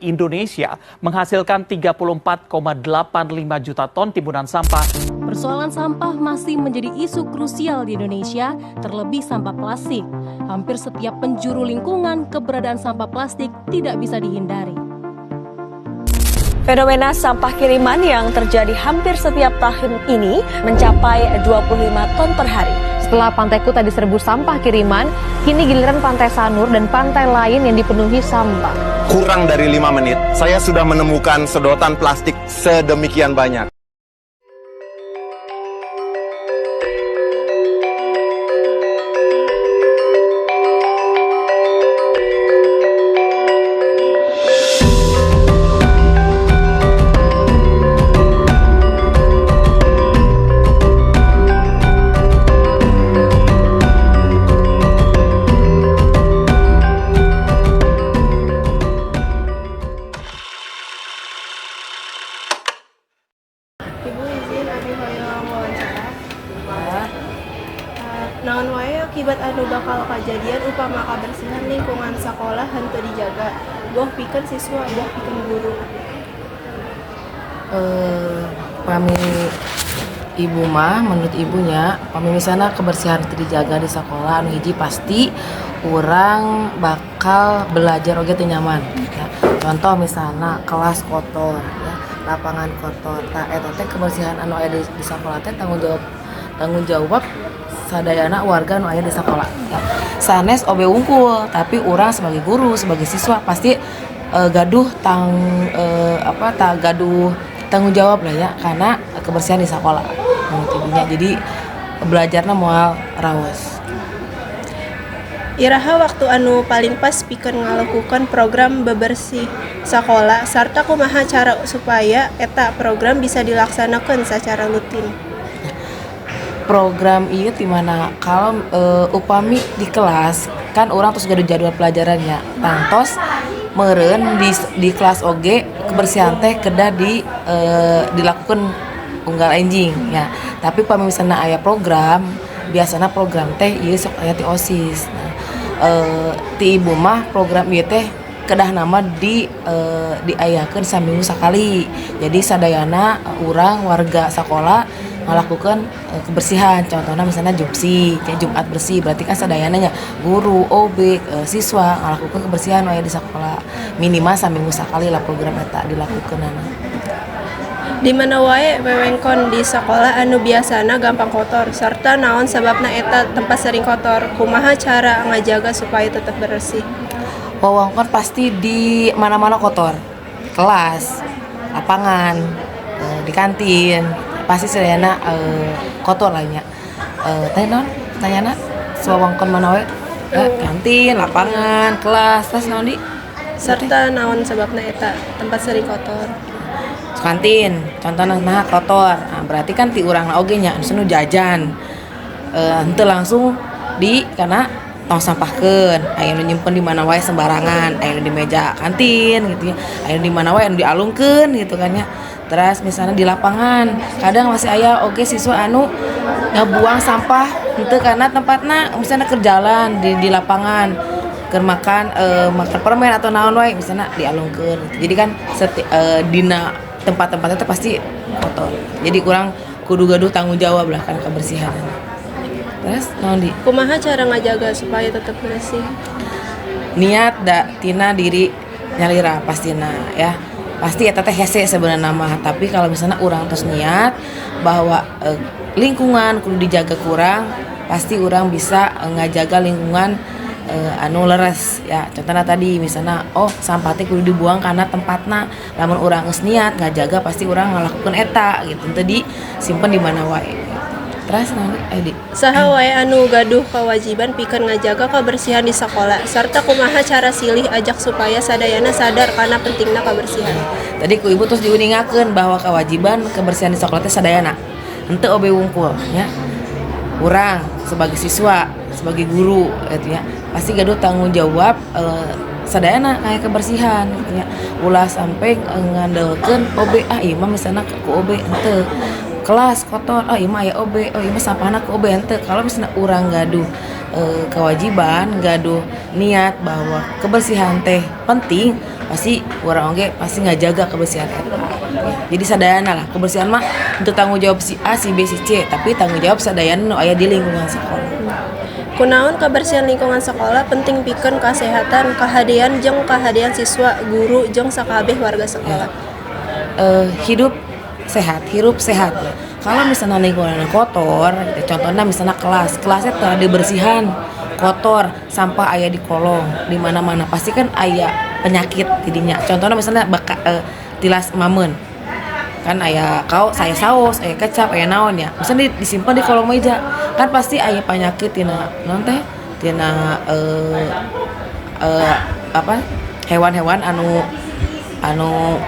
Indonesia menghasilkan 34,85 juta ton timbunan sampah. Persoalan sampah masih menjadi isu krusial di Indonesia, terlebih sampah plastik. Hampir setiap penjuru lingkungan, keberadaan sampah plastik tidak bisa dihindari. Fenomena sampah kiriman yang terjadi hampir setiap tahun ini mencapai 25 ton per hari. Setelah Pantai Kuta diserbu sampah kiriman, kini giliran Pantai Sanur dan pantai lain yang dipenuhi sampah. Kurang dari 5 menit, saya sudah menemukan sedotan plastik sedemikian banyak. Ibu, izin, abi hoyong wawancara. Naon wae akibat anu bakal kajadian upama kabersihan lingkungan sakola henteu dijaga, boh pikeun siswa, boh pikeun guru? Pami ibu mah, menurut ibunya, pami misalnya kebersihan itu dijaga di sekolah, anu hiji pasti urang bakal belajar oge teu nyaman ya. Contoh misalnya kelas kotor ya, lapangan kotor. Tah, eta teh kebersihan anu aya di sekolah teh tanggung jawab sadayana warga anu aya di sekolah ya. Sanes OB wungkul, tapi urang sebagai guru, sebagai siswa pasti gaduh tang apa tak gaduh tanggung jawab lah ya karena kebersihan di sekolah menurut ibunya. Jadi belajarnya moal raos. Iraha waktu anu paling pas pikeun ngalakukeun program bebersih sakola, sarta kumaha cara supaya eta program bisa dilaksanakeun sacara rutin? Program ieu di mana kalau upami di kelas kan urang terus gaduh jadwal pelajarannya, tangtos meureun di kelas oge kebersihan teh kedah dilakukan unggal enjing ya. Tapi pami misalnya aya program, biasanya program teh ieu sok aya ti OSIS. Nah, ti ibu mah program ieu teh kedah nama diayakeun saminggu sakali. Jadi sadayana urang warga sekolah melakukan kebersihan. Contohnya misalnya Jumsi, kayak Jumat bersih, berarti kan sadayana nya guru, OB, siswa melakukan kebersihan aya di sekolah. Minimal saminggu sakali lah program eta dilakukan. Di mana wae wewengkon di sakola anu biasana gampang kotor, sarta naon sababna eta tempat sering kotor? Kumaha cara ngajaga supaya tetep bersih? Wewengkon pasti di mana-mana kotor. Kelas, lapangan, di kantin, pasti sadayana kotor lah nya. Teh naon tanyana? Wewengkon mana we? Kantin, lapangan, kelas, terus naon di? Serta naon sababna eta tempat sering kotor? Kantin contohnya, nah, kotor. Nah, berarti kan ti urang oge nya anu jajan henteu langsung di karena tong sampahkeun. Aya nu nyimpen di mana wae sembarangan, aya nu di meja kantin gitu ya, aya nu di mana wae, anu dialungkeun gitu kan ya. Terus misalnya di lapangan kadang masih aya oge siswa anu ngabuang sampah henteu karena tempatna, misalnya ke jalan di lapangan keur makan permen atau naon wae, misalnya dialungkeun gitu. Jadi kan dina tempat-tempatnya itu pasti kotor. Jadi kurang kudu gaduh tanggung jawab lah kan kebersihan. Terus naon di? Kumaha cara ngajaga supaya tetap bersih? Niat da tina diri nyalira pastina ya. Pasti eta teh hese sebenarnya mah, tapi kalau misalnya urang terus niat bahwa lingkungan kudu dijaga kurang, pasti urang bisa ngajaga lingkungan anu leres ya. Contohnya tadi misalnya, oh, sampah teh kudu dibuang karena tempatna. Lamun urang geus niat ngajaga, pasti urang ngalakukeun eta gitu, teu disimpen di mana wae. Terus naon di? Saha wae anu gaduh kewajiban pikeun ngajaga kebersihan di sakola, sarta kumaha cara silih ajak supaya sadayana sadar kana pentingna kebersihan? Tadi ku ibu terus diuningakeun bahwa kewajiban kebersihan di sekolah teh sadayana, henteu OB wungkul ya. Urang sebagai siswa, sebagai guru gitu ya, pasti gaduh tanggung jawab sadayana kayak kebersihan gitu ya. Ulah sampai ngandelkeun OB, ah, ieu mah misalnya ku OB, henteu. Kelas kotor, oh ieu mah aya OB, oh ieu mah sampahna ku OB, henteu. Kalau misalnya urang gaduh kewajiban, gaduh niat bahwa kebersihan teh penting, pasti urang oge pasti ngajaga kebersihan eta. Ya, jadi sadayana lah, kebersihan mah untuk tanggung jawab si A, si B, si C, tapi tanggung jawab sadayana nu aya di lingkungan sekolah. Kunaon kebersihan lingkungan sekolah penting pikeun kasehatan, kahadean jeung kahadean siswa, guru jeung sakabeh warga sekolah? Hidup sehat, hirup sehat. Kalau misalnya lingkungan kotor, gitu, contohnya misalnya kelas, kelasnya telah dibersihan, kotor, sampah aya di kolong, di mana-mana, pasti kan aya penyakit tidinya. Contohnya misalnya tilas mamen, kan aya kau saya saus, aya kecap, aya naon ya. Misalnya disimpan di kolong meja, kan pasti aya penyakit tina naon teh, tina apa, hewan-hewan anu anu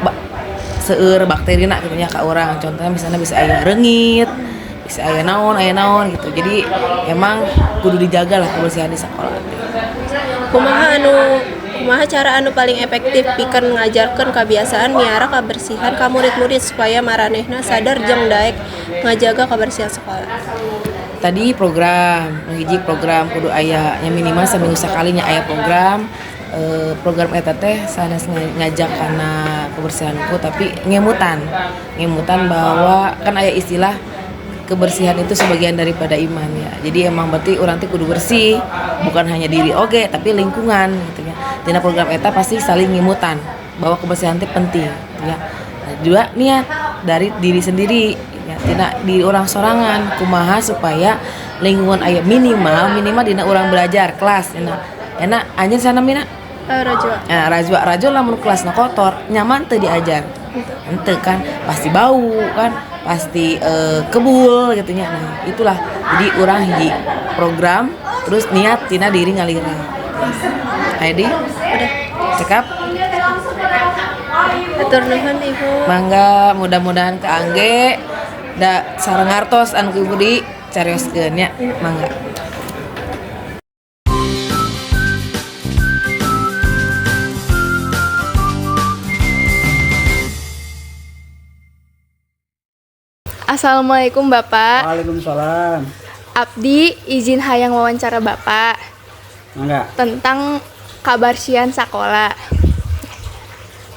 seueur bakterina gitu nya ka urang. Contohnya misalnya bisa aya reungit, bisa aya naon gitu. Jadi emang kudu dijaga lah kebersihan di sekolah. Kumaha cara anu paling efektif pikeun ngajarkeun kebiasaan miara kabersihan ka murid-murid supaya maranehna sadar jeung daek ngajaga kebersihan sekolah? Tadi program, nu hiji program kudu aya nya, minimal seminggu sakali nya aya program. Program eta teh sanes ngajak kana kebersihan ku, tapi ngemutan ngemutan bahwa kan aya istilah kebersihan itu sebagian daripada iman ya. Jadi emang berarti urang teh kudu bersih, bukan hanya diri oge tapi lingkungan gitu ya. Dina program eta pasti saling ngemutan bahwa kebersihan teh penting gitu ya. Nah, dua, niat dari diri sendiri ya, tina diri urang sorangan kumaha supaya lingkungan aya minimal minimal dina urang belajar kelas enak enak anjeun sana mina. Rajwa. Nah, Rajwa, Rajwa lamun kelasna kotor, nyaman teu diajar? Henteu kan, pasti bau kan, pasti kebul gitu nya. Nah, itulah. Jadi urang hiji program, terus niat tina diri ngalira. Heidi, Udah. Cekap. Hatur nuhun, Ibu. Mangga, mudah-mudahan kaangge da sareng ngartos anu ku Ibu dicarioskeun nya. Mangga. Assalamualaikum, Bapak. Waalaikumsalam. Abdi izin hayang wawancara Bapak Mangga. Tentang kabarsihan sakola.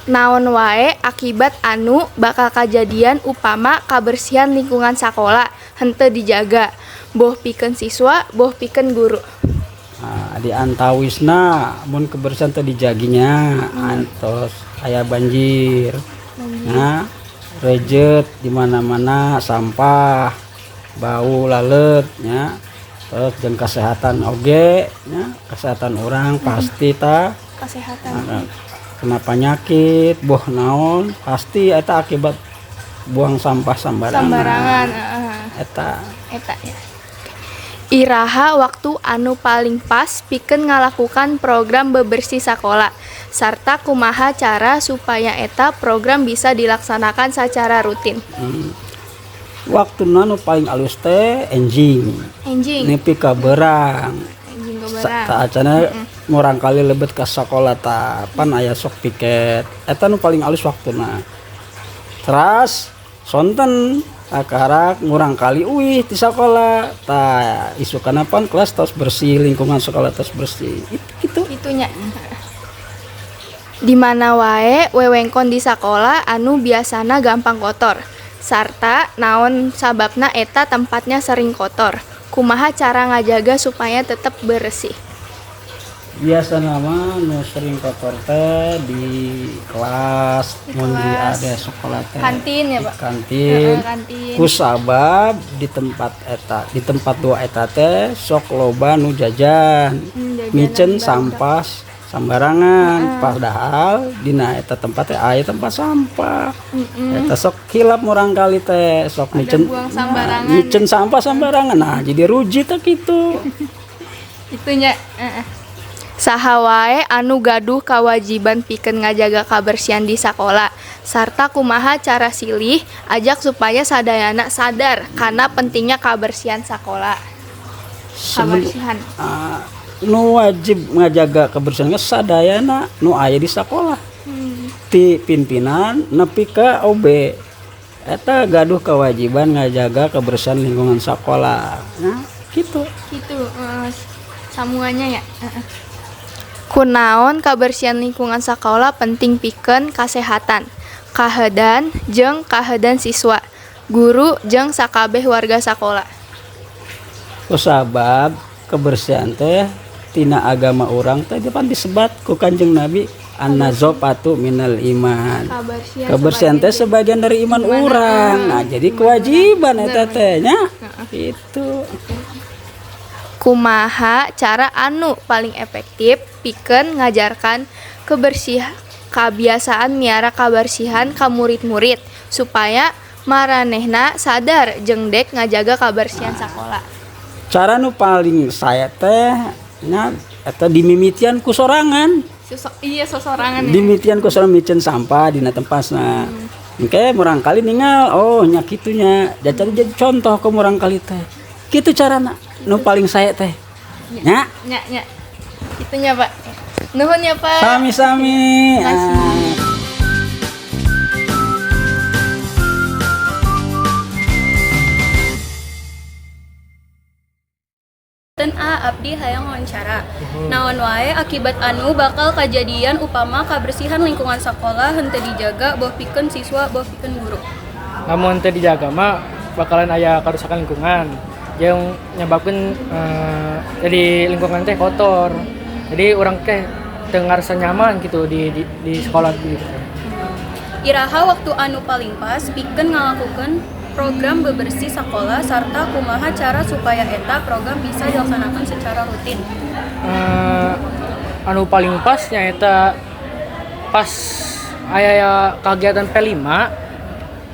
Naon wae akibat anu bakal kajadian upama kabersihan lingkungan sakola henteu dijaga, boh pikeun siswa, boh pikeun guru? Nah, di antawisna mun kebersihan teu dijaginya, antos aya banjir. Nah, rejet di mana-mana, sampah, bau lalet nya. Terus jeung kesehatan oge nya, kesehatan orang pasti ta Kesehatan. Nah, kena penyakit, boh naon, pasti eta akibat buang sampah sembarangan. Sembarangan, heeh. Eta. Eta ya. Iraha waktu anu paling pas pikeun ngalakukan program bebersih sakola sarta kumaha cara supaya eta program bisa dilaksanakan secara rutin? Waktu nu paling alus teh enjing. Enjing. Nepi ka berang. Enjing ka berang. Ta acana murangkali lebet ka sakola ta pan aya sok piket. Eta nu paling alus waktuna. Teras sonten akarak murangkali uih di sekolah ta isukana pan kelas tos bersih, lingkungan sekolah tos bersih. Itu. Itunya. Di mana wae wewengkon di sakola anu biasana gampang kotor sarta naon sababna eta tempatnya sering kotor? Kumaha cara ngajaga supaya tetap bersih? Biasa nama nu sering kotor teh di kelas, Di mun di kelas. ada sekolah teh Kantin ya, di Pak? kantin. Heeh, kantin. Ku sabab di tempat eta, di tempat dua eta teh sok loba nu jajan, Jajanan micen barudak. sampah sembarangan, padahal dina eta tempat teh aya tempat sampah. Eta sok hilap murangkali teh sok Pada micen buang sembarangan. Nah, micen sampah sembarangan, nah jadi ruji teh gitu. Itunya. Heeh. Saha wae anu gaduh kawajiban pikeun ngajaga kabersihan di sakola sarta kumaha cara silih ajak supaya sadayana sadar kana pentingnya kabersihan sakola? Kabersihan. Ah, nu wajib ngajaga kebersihan ge sadayana nu aya di sekolah, ti pimpinan nepi ka OB. Eta gaduh kewajiban ngajaga kebersihan lingkungan sekolah. Nah, gitu. Gitu, sambungannya ya. Kunaon kabersihan lingkungan sekolah penting pikeun kasehatan, kahedan jeung kahedan siswa, guru jeung sakabeh warga sakola? Kusabab kebersihan teh tina agama urang teh depan disebat ku Kanjeng Nabi, an-nazofatu minal iman. Kabersihan, kebersihan teh sebagian dari iman urang. Nah, jadi kewajiban eta teh nya. Itu. Kumaha cara anu paling efektif pikeun ngajarkan kebersih kebiasaan miara kabersihan ka murid-murid supaya maranehna sadar jeung dek ngajaga kabersihan sakola? Cara nu paling saya teh nya eta dimimitian ku sorangan. Iya, sosorangan ya. Dimimitian ku sorangan miceun sampah dina tempatna. Engke murangkali ningal, oh nya kitu nya. Jadi contoh ke murangkali teh. Kitu carana nu paling saya teh. Nya. Nya nya. Itunya, Pak. Nuhun ya, Pak. Sami-sami. Makasih. Ten A, abdi hayang wawancara. Naon wae akibat anu bakal kajadian upama kabersihan lingkungan sekolah henteu dijaga, boh pikeun siswa boh pikeun guru? Lamun teu dijaga mah bakalan aya karusakan lingkungan yang nyebabkeun jadi lingkungan teh kotor. Jadi urang teh teu ngarasa nyaman gitu di sekolah gitu. Iraha waktu anu paling pas pikeun ngalakukeun program bebersih sekolah sarta kumaha cara supaya eta program bisa dilaksanakan secara rutin? Anu paling pas nyaeta pas aya kegiatan P5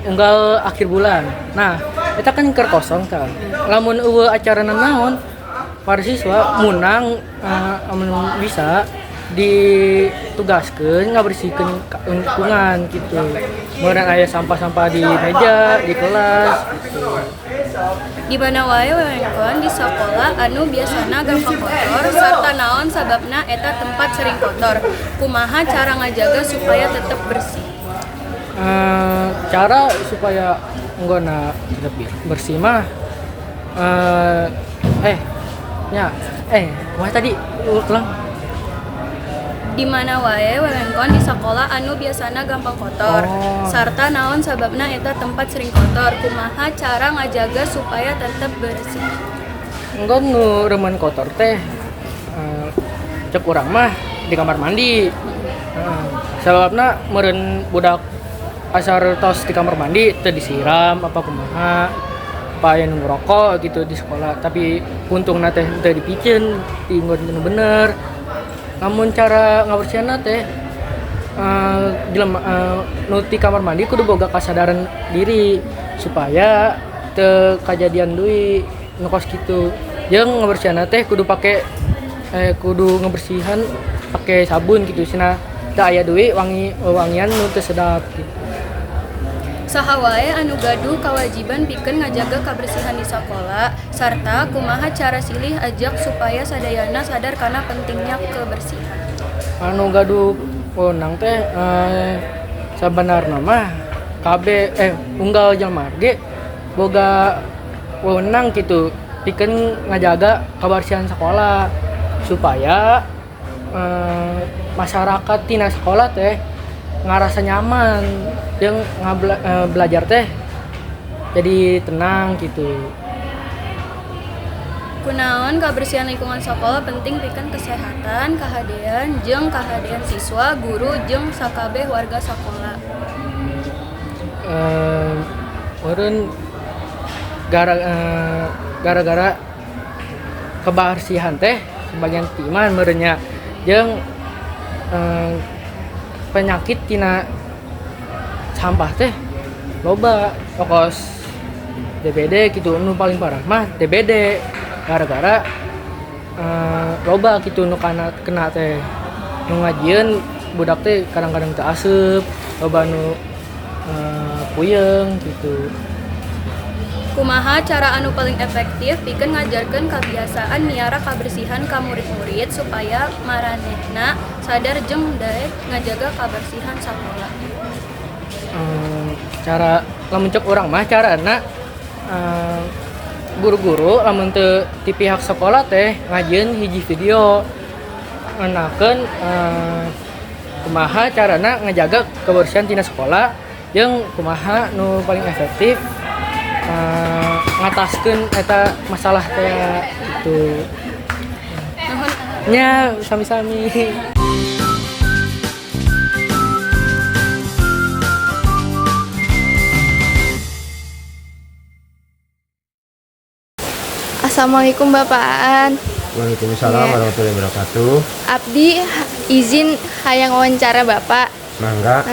unggal akhir bulan. Nah, eta kan keur kosong kan. Lamun eueuh acara naon, para siswa munang amun bisa ditugaskeun ngabersihkeun lingkungan gitu. Meureun aya sampah-sampah di meja, di kelas gitu. Di mana wae wewengkon di sakola anu biasana gampang kotor sarta naon sababna eta tempat sering kotor? Kumaha cara ngajaga supaya tetep bersih? Cara supaya enggona tetep bersih mah nya kumaha tadi ulang. Di mana wae wewengkon di sakola anu biasana gampang kotor sarta naon sababna eta tempat sering kotor? Kumaha cara ngajaga supaya tetep bersih? Enggon nu remen kotor teh cek urang mah di kamar mandi. Sababna meureun budak asar tos di kamar mandi teu disiram apa kumaha, apa aya nu ngerokok gitu di sekolah, tapi untungna teh teu dipiceun di nu bener. Namun cara ngabersihanna teh jelema nu ti kamar mandi kudu boga kasadaran diri supaya teu kajadian deui nu kos kitu. Jeung ngabersihanna teh kudu pake kudu ngebersihan pake sabun gitu cenah teu aya deui wangi wangian nu teu sedap gitu. Saha wae anu gaduh kawajiban pikeun ngajaga kabersihan di sakola sarta kumaha cara silih ajak supaya sadayana sadar kana pentingnya kebersihan? Anu gaduh wewenang teh sabenarna mah KB unggal jelema ge boga wewenang gitu pikeun ngajaga kabersihan sekolah supaya masyarakat tina sekolah teh ngarasa nyaman jeung belajar teh jadi tenang gitu. Kunaon kabersihan lingkungan sekolah penting pikeun kesehatan, kahadean jeung kahadean siswa, guru jeung sakabeh warga sakola? Meureun gara-gara kebersihan teh sebagian timan meureun nya jeung penyakit tina sampah teh loba kos DBD gitu, nu paling parah mah DBD gara-gara loba gitu nu kena teh nu ngajieun budak teh kadang-kadang teu asup, loba nu puyeng gitu. Kumaha cara anu paling efektif pikeun ngajarkeun kabiasaan miara kabersihan ka murid-murid supaya maranehna sadar jeung daek ngajaga kabersihan sakola? Cara lamun cek urang mah carana guru-guru lamun teu ti pihak sekolah teh ngajieun hiji video ngenakeun kumaha carana ngejaga kebersihan tina sekolah jeung kumaha nu paling efektif ngataskeun eta masalah teh gitu. Nya, sami-sami. Assalamualaikum, Bapak Aan. Waalaikumsalam warahmatullahi wabarakatuh. Abdi izin hayang wawancara Bapak. Mangga.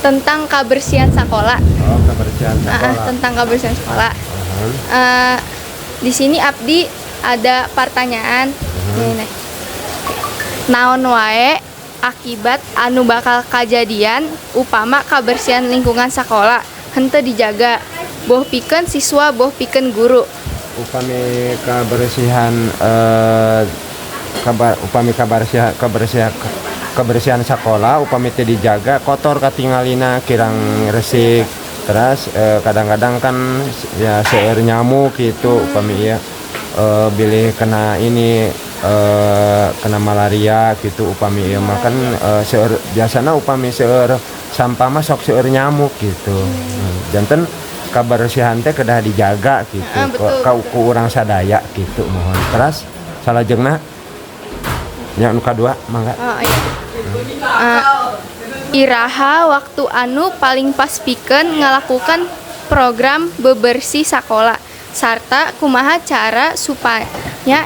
Tentang kebersihan sekolah. Oh, kebersihan sekolah. Tentang kebersihan sekolah. Di sini Abdi ada pertanyaan. Nih, nih. Naon wae akibat anu bakal kajadian upama kebersihan lingkungan sekolah henteu dijaga, boh pikeun siswa boh pikeun guru? Upami kebersihan kabar, upami kebersihan kebersihan kebersihan sekolah upami teu dijaga, kotor katingalina, kirang resik. Terus kadang-kadang kan ya seueur nyamuk gitu. Upami ieu bilih kena ini kena malaria gitu. Upami ieu mah kan seueur, biasana upami seueur sampah mah sok seueur nyamuk gitu. Janten kebersihan teh kedah dijaga gitu. Ku urang sadaya gitu, mohon. Terus salajengna yang nu kadua, mangga. Oh iya. Iraha waktu anu paling pas pikeun ngalakukan program bebersih sakola sarta kumaha cara supaya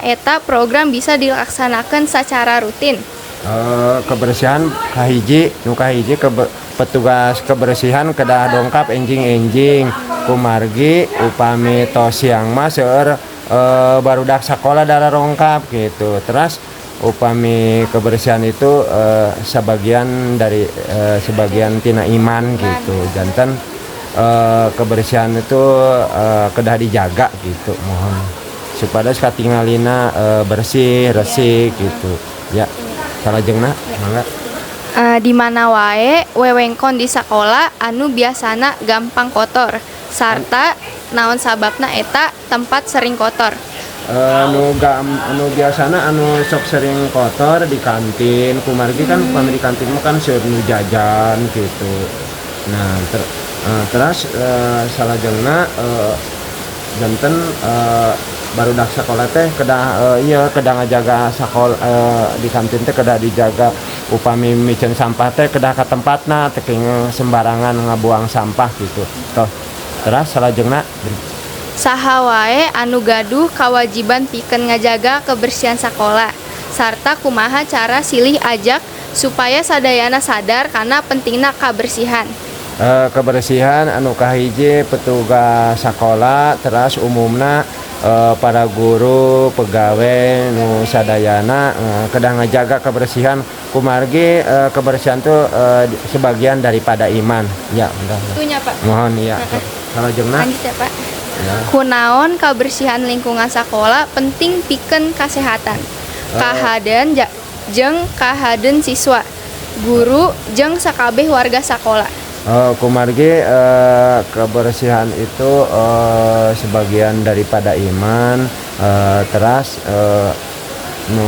eta program bisa dilaksanakan secara rutin? Kebersihan kahiji, nu kahiji petugas kebersihan kedah dongkap enjing-enjing, kumargi upami tos siang mah seueur barudak sakola dararongkap gitu. Terus upami kebersihan itu sebagian dari sebagian tina iman gitu. Janten kebersihan itu kedah dijaga gitu, mohon, supaya katingalina bersih resik gitu ya. Salajengna, mangga. Di mana wae wewengkon di sekolah anu biasana gampang kotor sarta naon sababna eta tempat sering kotor? Anu biasana anu sok sering kotor di kantin, kumargi kan upami di kantin mah kan seueur nu jajan gitu. Nah, terus salajengna janten barudak sekolah teh kedah iya kedah ngajaga sekolah di kantin teh kedah dijaga. Upami miceun sampah teh kedah ka tempatna, teu kenging sembarangan ngabuang sampah gitu toh. Terus salajengna. Saha wae anu gaduh kawajiban pikeun ngajaga kebersihan sakola sarta kumaha cara silih ajak supaya sadayana sadar kana pentingna kabersihan? Kebersihan anu kahiji petugas sekolah, terus umumna para guru, pegawai nu sadayana kedah ngajaga kebersihan, kumargi kebersihan tuh sebagian daripada iman ya. Udah. Itunya, Pak. Mohon ya. Salajengna. Lanjut ya, Pak. Ya. Kunaon kebersihan lingkungan sekolah penting pikeun kasehatan, kahadean jeung kahadean siswa, guru jeung sakabeh warga sekolah? Kumargi kebersihan itu sebagian daripada iman, teras nu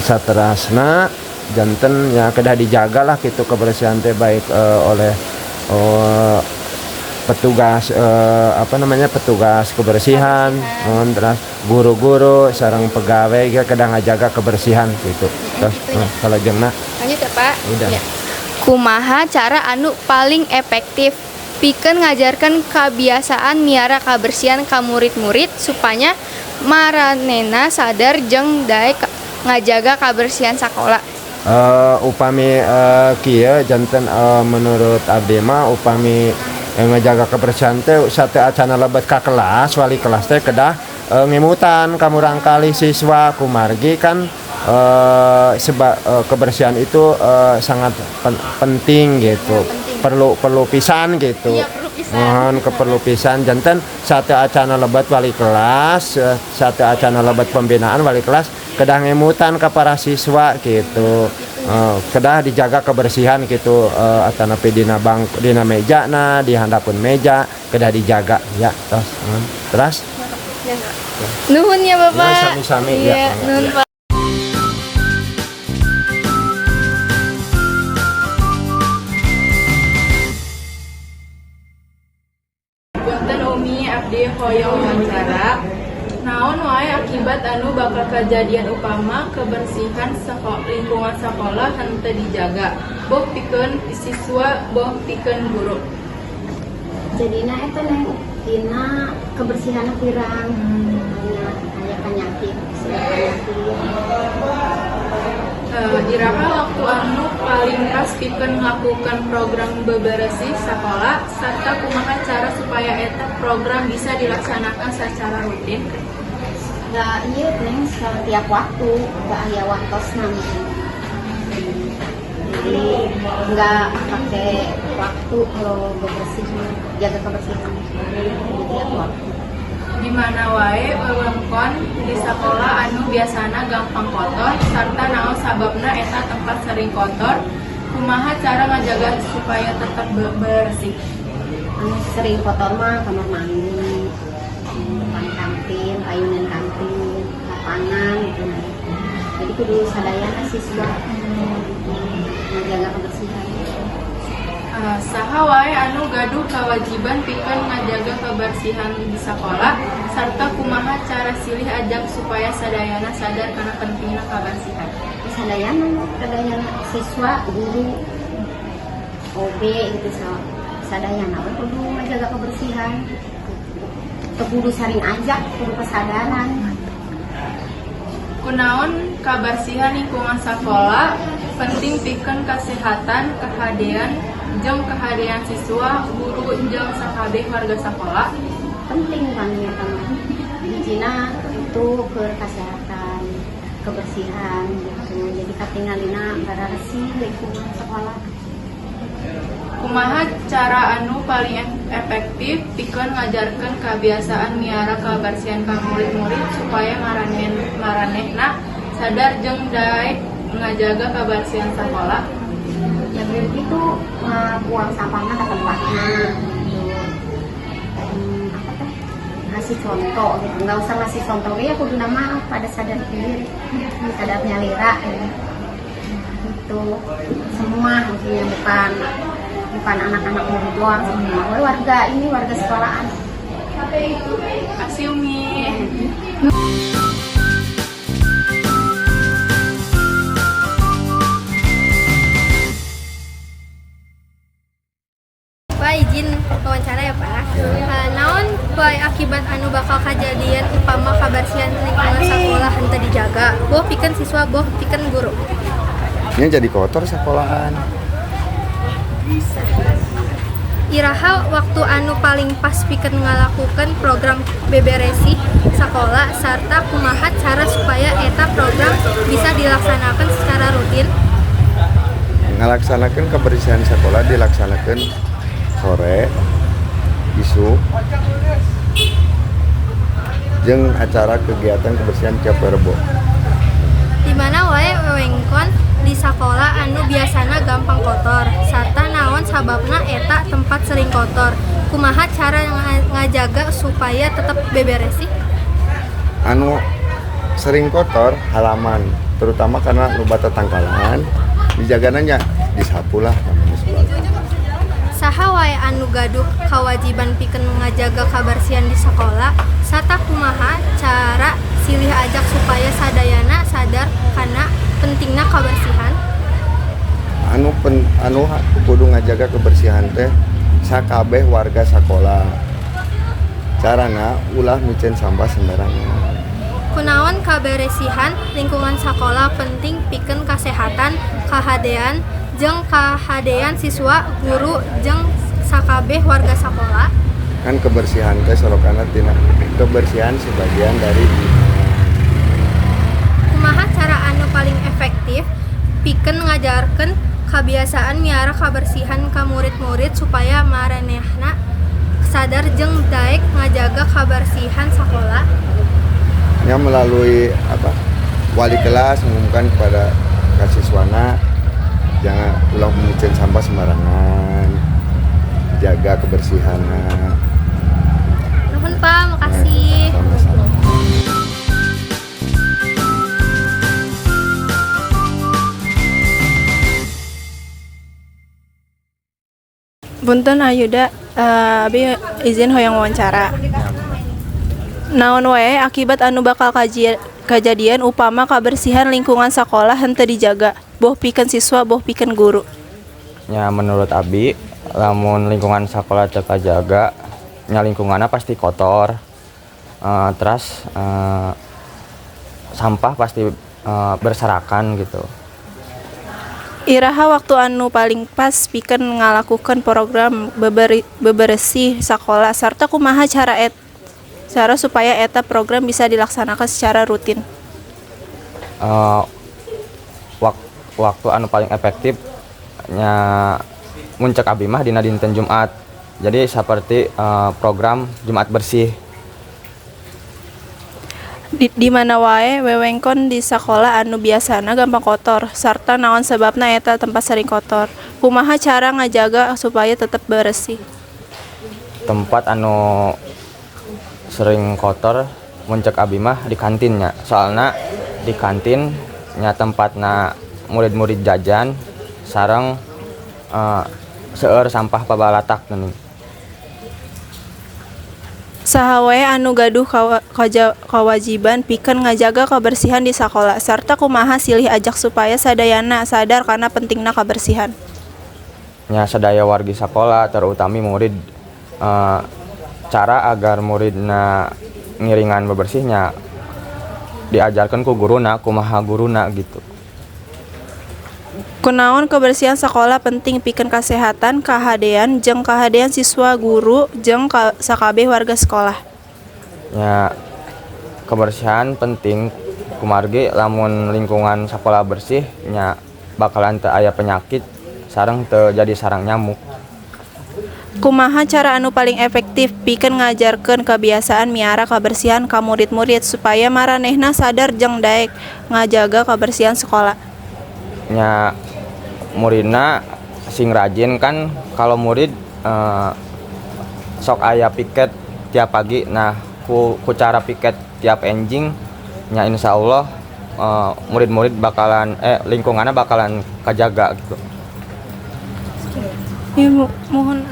saterasna janten ya kedah dijaga lah gitu kebersihan teh, baik oleh petugas apa namanya, petugas kebersihan, mohon, terus guru-guru sareng pegawai ge kedah ngajaga kebersihan gitu. Terus salajengna. Lanjut ya, Pak. Udah. Ya. Kumaha cara anu paling efektif pikeun ngajarkan kebiasaan miara kabersihan ka murid-murid supaya maranena sadar jeung daek ngajaga kabersihan sakola? Upami kieu janten menurut abdi mah upami ngajaga kebersihan teh sateuacana lebet ka kelas, wali kelas teh kedah ngemutan ka murangkalih siswa, kumargi kan kebersihan itu sangat penting gitu. Penting. Perlu perlu pisan gitu. Iya, perlu pisan. Mohon keperlu pisan. Janten sateuacana lebet wali kelas, sateuacana lebet pembinaan, wali kelas kedah ngemutan ke para siswa gitu. Kedah dijaga kebersihan gitu, atanapi dina bang, dina meja, nah di handapeun meja kedah dijaga ya. Tos, terus. Ya. Nuhun ya, Bapak. Ya, sami-sami ya. Iya, nuhun, Ya. Pak. Punten Umi, abdi hoyong wawancara. Naon wae akibat anu bakal kejadian upama kebersihan lingkungan sekolah henteu dijaga, boh pikeun siswa, boh pikeun guru? Jadina eta, Neng, dina kebersihan pirang nya aya penyakit, penyakit. Iraha waktu anu paling pas pikeun melakukan program bebersih sekolah, serta kumaha cara supaya eta program bisa dilaksanakan secara rutin? Nggak, iya, Neng, setiap waktu, nggak aya waktosna gitu. Jadi nggak pakai waktu kalau bebersih, jaga kebersihan di tiap waktu. Di mana wae wewengkon di sekolah anu biasana gampang kotor, sarta naon sababna eta tempat sering kotor, kumaha cara ngajaga supaya tetap bersih? Anu sering kotor mah kamar mandi, depan kantin, ayunan kantin, lapangan gitu, nah. Jadi kudu sadayana siswa menjaga kebersihan. Saha wae anu gaduh kewajiban pikeun ngajaga kebersihan di sekolah, sarta kumaha cara silih ajak supaya sadayana sadar kana pentingna kebersihan? Sadayana, sadayana siswa, guru, OB gitu, sadayana we kudu ngajaga kebersihan. Teu kudu saring ajak, kudu kesadaran. Kunaon kabersihan lingkungan sekolah penting pikeun kesehatan, kehadean jeung kehadean siswa, guru jeung sakabeh warga sekolah? Penting banget mah. Hijina itu ke kesehatan, kebersihan gitu. Jadi katingalina bersih lingkungan sekolah. Kumaha cara anu paling efektif pikeun ngajarkeun kebiasaan miara kebersihan ka murid-murid supaya maranehna sadar jeung daek ngajaga kebersihan sekolah? Ya begitu, buang sampahnya ke tempatnya gitu. Apa teh, ngasih contoh gitu, nggak usah ngasih contoh ya, kudu nama pada sadar diri, sadar nyalira ya. Itu semua maksudnya, bukan bukan anak-anak murid doang, semua warga ini, warga sekolahan. Kasih, Umi. Pak, izin wawancara ya, Pak. Naon wae akibat anu bakal kejadian upama kabersihan lingkungan sekolah henteu dijaga, boh pikeun siswa, boh pikeun guru? Ini jadi kotor sekolahan. Iraha waktu anu paling pas pikeun ngalakukeun program beberesih sekolah, sarta kumaha cara supaya eta program bisa dilaksanakan secara rutin? Ngalaksanakan kebersihan sekolah dilaksanakan sore, isuk, jeung acara kegiatan kebersihan tiap Rebo. Di mana wae wewengkon di sekolah anu biasana gampang kotor, sarta naon sababna eta tempat sering kotor, kumaha cara ngajaga supaya tetap beberesih? Anu sering kotor halaman, terutama karena loba tetangkalan, dijagana nya disapu lah namanya sekolah. Saha wae anu gaduh kewajiban pikeun ngajaga kabersihan di sekolah, sarta kumaha cara silih ajak supaya sadayana sadar kana pentingna kabersihan? Anu kudu ngajaga kebersihan teh sakabeh warga sekolah. Carana ulah miceun sampah sembarangan. Kunaon kaberesihan lingkungan sekolah penting pikeun kasehatan, kahadean jeung kahadean siswa, guru jeung sakabeh warga sekolah? Kan kebersihan teh sorokana tina kebersihan sebagian dari Kumaha cara anu paling efektif pikeun ngajarkeun kebiasaan miara kabersihan ka murid-murid supaya maranehna sadar jeung daek ngajaga kabersihan sekolah? Ya, melalui apa, wali kelas mengumumkan kepada siswana. miceun sampah sembarangan, jaga kebersihan. Nuhun, Pak, makasih. Sama-sama. Punten Ayuda, abi izin hoyong wawancara. Naon wae akibat anu bakal kajadian upama kabersihan lingkungan sakola henteu dijaga, boh pikeun siswa boh pikeun guru? Ya, menurut abi lamun lingkungan sekolah teu kajaga nya, lingkungannya pasti kotor. Terus sampah pasti berserakan gitu. Iraha waktu anu paling pas pikeun ngalakukeun program beberesih sakola sarta kumaha cara supaya eta program bisa dilaksanakan secara rutin? Waktu anu paling efektif nya mun cek abi mah dina dinten Jumat, jadi seperti program Jumat bersih. Di mana wae wewengkon di sakola anu biasana gampang kotor sarta naon sebabna eta tempat sering kotor? Kumaha cara ngajaga supaya tetep beresih? Tempat anu sering kotor mun cek abi mah di kantinnya, soalna di kantin nya tempatna murid-murid jajan sareng seueur sampah pabalatak geuning. Saha wae anu gaduh kawajiban pikeun ngajaga kabersihan di sakola sarta kumaha silih ajak supaya sadayana sadar kana pentingna kabersihan? Nya, sadaya wargi sakola, terutami murid. Cara agar muridna ngiringan bebersihnya diajarkan ku guruna, kumaha guruna gitu. Kunaon kebersihan sakola penting pikeun kasehatan, kahadean jeung kahadean siswa, guru jeung sakabeh warga sekolah? Nya, kebersihan penting kumargi lamun lingkungan sekolah bersih nya bakalan teu aya penyakit sareng teu jadi sarang nyamuk. Kumaha cara anu paling efektif pikeun ngajarkeun kebiasaan miara kabersihan ka murid-murid supaya maranehna sadar jeung daek ngajaga kabersihan sekolah? Nya, muridna sing rajin. Kan kalau murid sok aya piket tiap pagi. Nah, ku cara piket tiap enjing nya, insya Allah murid-murid bakalan lingkungannya bakalan kajaga gitu. Ya, mohon.